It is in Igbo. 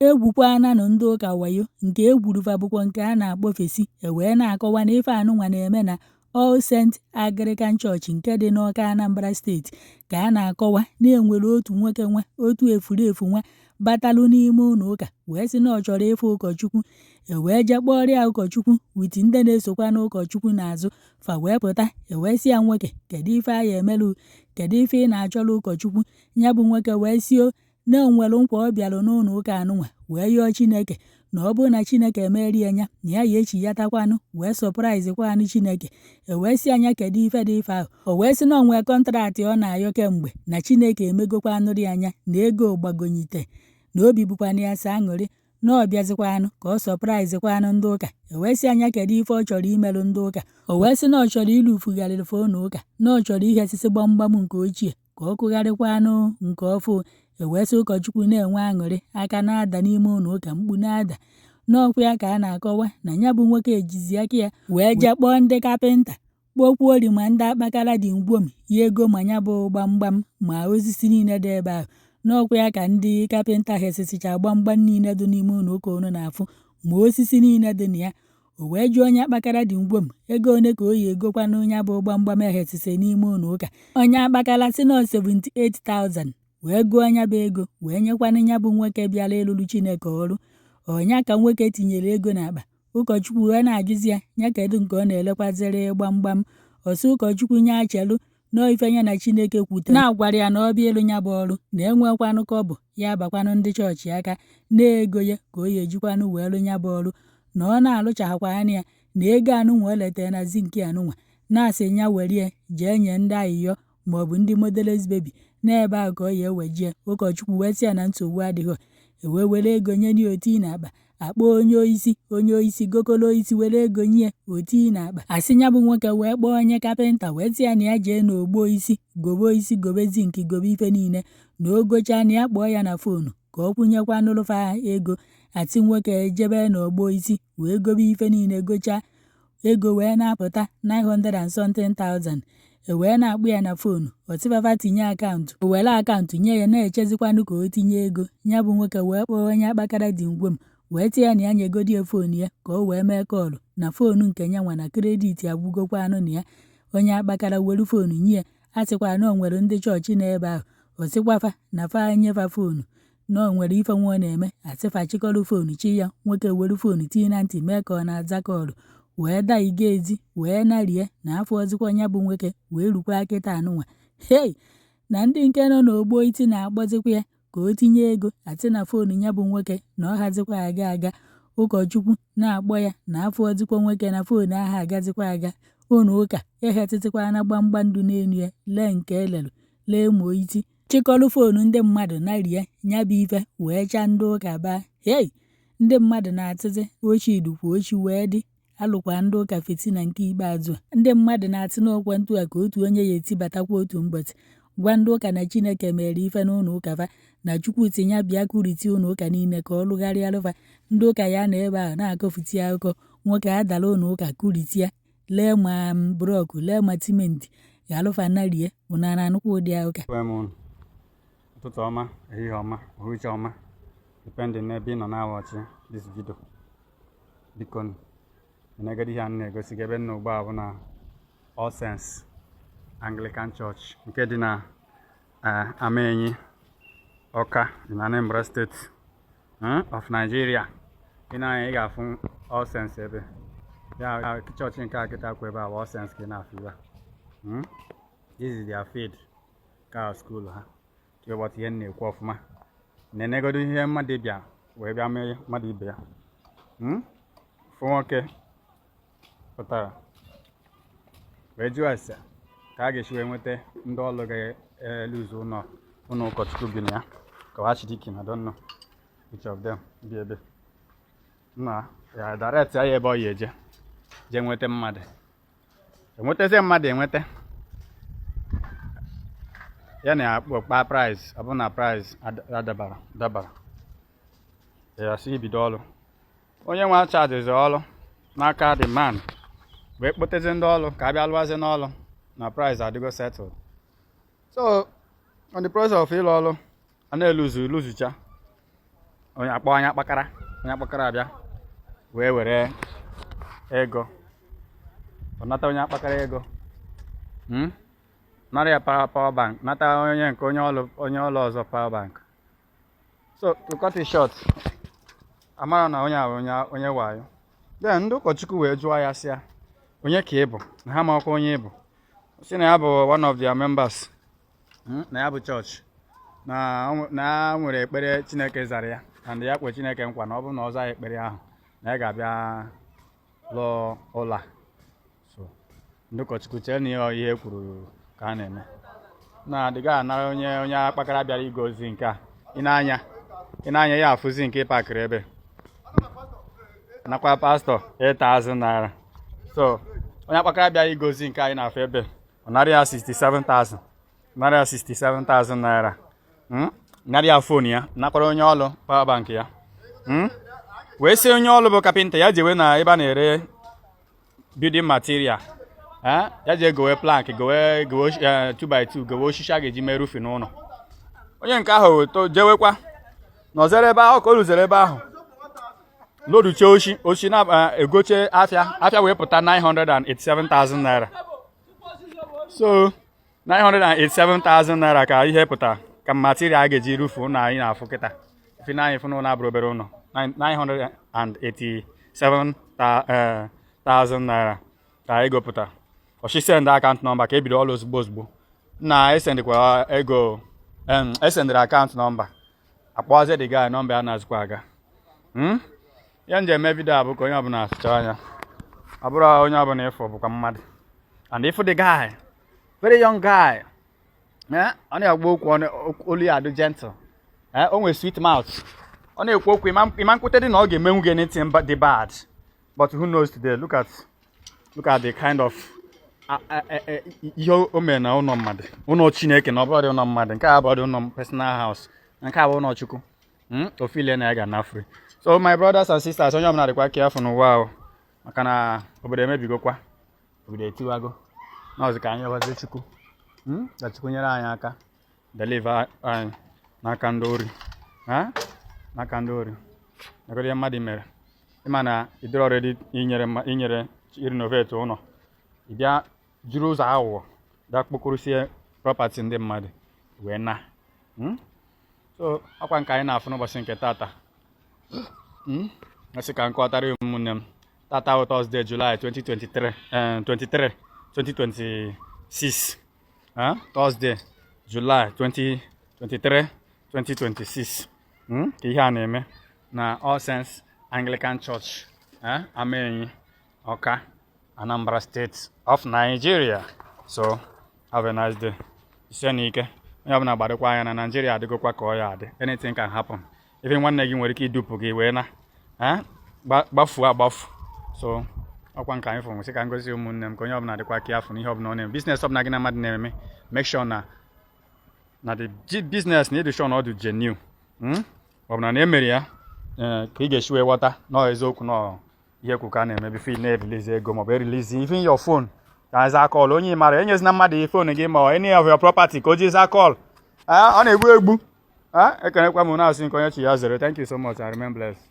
Egwukwananụ ndị ụka wayo nke egwuru fa bụkwa nke a na-akpọ fesi. E wee na-akọwa na ife anụnwa na-eme na All Saint Anglican Church nke dị n'Awka, Anambra Steeti, ka a na-akọwa na enwere otu nwoke nwa otu efulefu nwa batalụ n'ime ụlọ ụka wee sị na ọ chọrọ ịfụ ụkọchukwu. E wee jee kpọrọ ya ụkọchukwu with ndị na-esokwa n'ụkọchukwu n'azụ. Fa wee pụta, e wee sị ya, "Nwoke, kedu ife a ya emelụ? Kedu ife ị na-achọrọ ụkọchukwu?" Ya bụ nwoke wee sị o na o nwere nkwa ọ bịalụ n'ụlọ ụka anụnwa wee yọọ Chineke na ọ bụrụ na Chineke emeri ya nya, na ya ya echiyatakwanụ wee surprise kwanụ Chineke. E wee sị anya, "Kedu ife dị ife ahụ?" O wee sị na o nwee contract ọ na-ayọ kemgbe, na Chineke emegokwanụrụ ya anya, na ego gbagonyite, na obi bụkwana ya sọ aṅụrị, na ọ bịazikwanụ ka ọ surprise kwanụ ndị ụka. E wee sị anya, kedu ife ọ chọrọ imelụ ndị ụka? O wee sị na ọ chọrọ ịlụfugharịrị fe ụlọ ụka, na ọ chọrọ ihesisi gbamgbam nke ochie ka ọ kụgharịkwanụ nke ọfụ. E wee sị ụkọchukwu na-enwe aṅụrị, aka na-ada n'ime ụlọ ụka, mkpu na-ada. N'ọkwa ya ka a na-akọwa na ya bụ nwoke ejizi aka ya wee jee kpọọ ndị kapịnta, kpọkwuori ma ndị akpakara dị ngwom ya ego, ma ya bụ gbamgbam ma osisi niile dị ebe ahụ. N'ọkwa ya ka ndị kapịnta hesisicha gbamgbam niile dị n'ime ụlọ ụka unu na-afụ, ma osisi niile dị na ya. O wee jụọ onye akpakara dị ngwom ego one ka o yi egokwanụ ya bụ gbamgbam ehesisi n'ime ụlọ ụka. Onye akpakara si na 78,000, wee gụọ ya bụ ego wee nyekwanụ ya bụ nwoke bịara ịlụrụ Chineke ọrụ. Ọnya ka nwoke tinyere ego n'akpa ụkọchukwu wee na-ajụzi ya, ya kedu nke ọ na-elekwazịrị gbamgbam. Ọsị ụkọchukwu nye achelụ nọọ ife ya na Chineke kwutere, na-agwara ya na ọ bịa ịlụ ya bụ ọrụ, na enwekwanụ kọbọ ya abakwanụ ndị chọọchị aka na-ego ya ka o ya ejikwanụ wee lụ ya bụ ọrụ, na ọ na-alụchakwa anya ya na ego anụnwa o letara na zinc anụnwa na-asị ya were jee nye ndị ayịyọ maọbụ ndị motherless baby n'ebe ahụ ka ọ ya ewejie. Ụkọchukwu wee sị ya na nsogbu adịghị. E wee were ego nye ya oti n'akpa, akpọ onye oisi, onye oisi gokolo oisi were ego nye oti n'akpa. Asị ya bụ nwoke wee kpọọ onye kapịnta wee sị ya na ya jee n'ogbo isi gobe oisi, gobe zinc, gobe ife niile, na o gochaa na ya kpọọ ya na phone ka ọ kwụnyekwanụrụfa ego. Asị nwoke jebe n'ogbo isi wee gobe ife niile, gochaa, ego wee na-apụta 900 and something thousand. E wee na-akpụ ya na phone, ọsịfafa tinye akaụntụ. O were akaụntụ nye ya, na-echezikwanụ ka o tinye ego. Ya bụ nwoke wee kpọọ onye akpakara dị ngwom wee tie ya na ya nyegodi ya phone ya ka o wee mee call, na phone nke ya nwa na credit agwụgokwanụ na ya. Onye akpakara were phone nye ya. A sịkwa na o nwere ndị chọọchị n'ebe ahụ. O sịkwafa na fa nyefa phone, na o nwere ife nwa ọ na-eme. Asịfa chịkọrọ phone chi ya. Nwoke were phone tinye na ntị mee ka ọ na-aza call, wee daiga ezi wee narie na afọ ọzịkwa. Ya bụ nwoke wee rukwa kịta anụnwa hei na ndị nke nọ n'ogbo iti na-akpọzikwa ya ka o tinye ego. Asị na phone ya bụ nwoke na ọ hazikwa aga aga. Ụkọchukwu na-akpọ ya na afọ ọzịkwa nwoke na phone ahụ agazikwa aga. Ụnụ ụka ehetịtịkwa na gbamgbam dị n'elu ya, lee nke elelu, lee ma iti chịkọrọ phone ndị mmadụ narie ya bụ ife wee chaa ndị ụka baa. Hei, ndị mmadụ na-atịzi ochi dukwa ochi wee dị alụkwa ndị ụka feti. Na nke ikpeazụ a, ndị mmadụ na-atị n'ọkwa ntu a ka otu onye ya etibatakwa otu ụbọchị gwa ndị ụka na Chineke mere ife n'ụlọ ụka fa, na Chukwu tinye bịa kuriti ụlọ ụka niile ka ọ lụgharịalụfa. Ndị ụka ya na ebe ahụ na-akọfuti akụkọ nwoke adala ụlọ ụka kuritia, lee ma block, lee ma simenti ga-alụfa narie. Ụna na-anụkwa ụdị akụka. Ekwe m unu. Ụtụtụ ọma, ehihie ọma, uhuruchi ọma, depending n'ebe ị nọ na-watch this video. Biko, negodi ihe a m na-egosi gị. Ebe m nọ ugbu a bụ na All Saints Anglican Church nke dị na Amaenyi, Ọka dị na Anambra State of Nigeria. Ị na-anya, ị ga-afụ All Saints ebe ya. Chọọchị nke a kịta kwa ebe a bụ All Saints ka ị na-afụ ebe a. This is their field ka school ha ka ịghọta ihe m na-ekwu ọfụma. Na-enegodo ihe mmadụ bịa wee bịa mee mmadụ ibe ya. Fụ nwoke pụtara wee jụọ ese ka a ga-esi wee nweta ndị ọlụ ga-eluzu ụlọ ụlọ ụkọchukwu bi na ya, ka archdeacon, I don't know which of them bi ebe nna ya direct ya ebe ọ ya eje jee nweta mmadụ, enwetazie mmadụ, enweta ya na akpọ kpa price. Ọ bụ na price adabara dabara, ya sị ibido ọrụ. Onye nwe charges ọrụ n'aka the man wee kpotezi ndị ọrụ ka a bịa lụwazie n'ọrụ na price adịgo settled. So on the process of ịlụ ọrụ, a na-eluzu luzucha. Onye akpọ onye akpakara, onye akpakara abịa wee were ego. Ọ nata onye akpakara ego. Nara ya power bank, nata onye nke onye ọlụ ọzọ power bank. So to cut it short, amara na onye a bụ onye wayo. Then ndị ụkọchukwu wee jụọ ya, sị ya onye ka ị bụ, na ha makwa onye ị bụ. Sị na ya bụ one of their members, na ya bụ chọọchị, na ya nwere ekpere Chineke zara ya, and ya kwe Chineke nkwa na ọ bụrụ na ọ zaa ekpere ahụ, na ya ga-abịa lụọ ụlọ a. So ndị ụkọchukwu chee na ihe e kwuru ka a na-eme na adịga anara onye akpakara bịara igozi nke a. Ị na-anya ya afụzi nke ịpakịrị ebe nakwa pastọ 8,000 naira. So onye akpakara bịara igozi nke anyị na-afụ ebe, ọ nara ya 67,000, nara ya 67,000 naira, Nara ya phone ya, nakwara onye ọlụ power bank ya, Wee sị onye ọlụ bụ kapịnta ya jewe na ebe a na-ere building material, ya jee gowe plank, gowe gowe 2 by 2, gowe osisi a ga-eji mee roofing n'ụlọ. Onye nke ahụ to jewekwa nọzere ebe ahụ. Ka o ruzere ebe ahụ, loduchie oshi na egoche afịa, afịa wee pụta 987,000 naira. So 987,000 naira ka ihe pụtara ka material a ga-eji roof ụlọ anyị na-afụ kịta. Ife na anyị fụ n'ụlọ abụrụ obere ụlọ, 987,000 naira ka ego pụtara. Ọchị send account number ka ebido ọrụ ozugbo ozugbo. Na esendịkwa ego, esendịrị account number, akpọzie the guy, nọmba ya na-azụkwa aga. Ya nji eme video a bụ ka onye ọbụla sụchaa anya. Ọ bụrụ onye ọbụla ịfụ bụkwa mmadụ. And ịfụ the guy, very young guy, ọ na-agba okwu, olu ya adụ gentle, o nwere sweet mouth, ọ na-ekwu okwu ịma nkwute dị na ọ ga-emenwu gị anything dị bad. But who knows today? Look at the kind of ihe o mere na ụlọ mmadụ, ụlọ Chineke. Na ọ bụrụ dị ụlọ mmadụ, nke a bụ dị ụlọ personal house, nke a bụ ụlọ Chukwu. Ofile na ya ga-ana free. So my brothers and sisters, onye ọbụla dịkwa careful n'ụwa ahụ, maka na obodo emebigokwa, obodo etiwago. N'ọzọ ka anyị gọzie Chukwu, Ka Chukwu nyere anyị aka, deliver anyị n'aka ndị ori, n'aka ndị ori. Negodi ihe mmadụ mere. Ịma na ịdịrị already inyere irenovate ụlọ, ị bịa jiri ụzọ aghụghọ bịa kpokọrọsie property ndị mmadụ wee na. So ọkwa nke anyị na-afụ n'ụbọchị nke tata. Asị ka m kọtara ya ụmụnne m. Tata bụ Thursday, July 2023, 23 2026, Thursday, July 2023 2026, Ka ihe a na-eme na All Saints Anglican Church, Amenyi, Ọka, Anambra State of Nigeria. So have a nice day. Ise na ike onye ọbụla gbadokwa anya na Nigeria adịgokwa ka ọ ya adị. Anything can happen. Even nwanne gị nwere ike idupụ gị wee na gbafuo agbafu. So ọkwa nke anyị fụrụ, sị ka ngozi ụmụnne m, ka onye ọbụla dịkwa ka afọ n'ihe ọbụla ọ na-eme. Business ọbụla gị na mmadụ na-eme, make sure na the business na ịdị sure na ọ dị genuine, Ọ bụ na emere ya ka ị ga-esi wee ghọta na ọ eziokwu na ọ ihe kwu ka a na-eme before ị na-erelease ego maọbụ erelease even your phone ka aza call. Onye ị mara enyezina mmadụ phone gị ma ọ any of your property ka o ji za call. Ọ na-egbu egbu. Ekenekwa m na-asị nke onye chi ya zere. Thank you so much and remain blessed.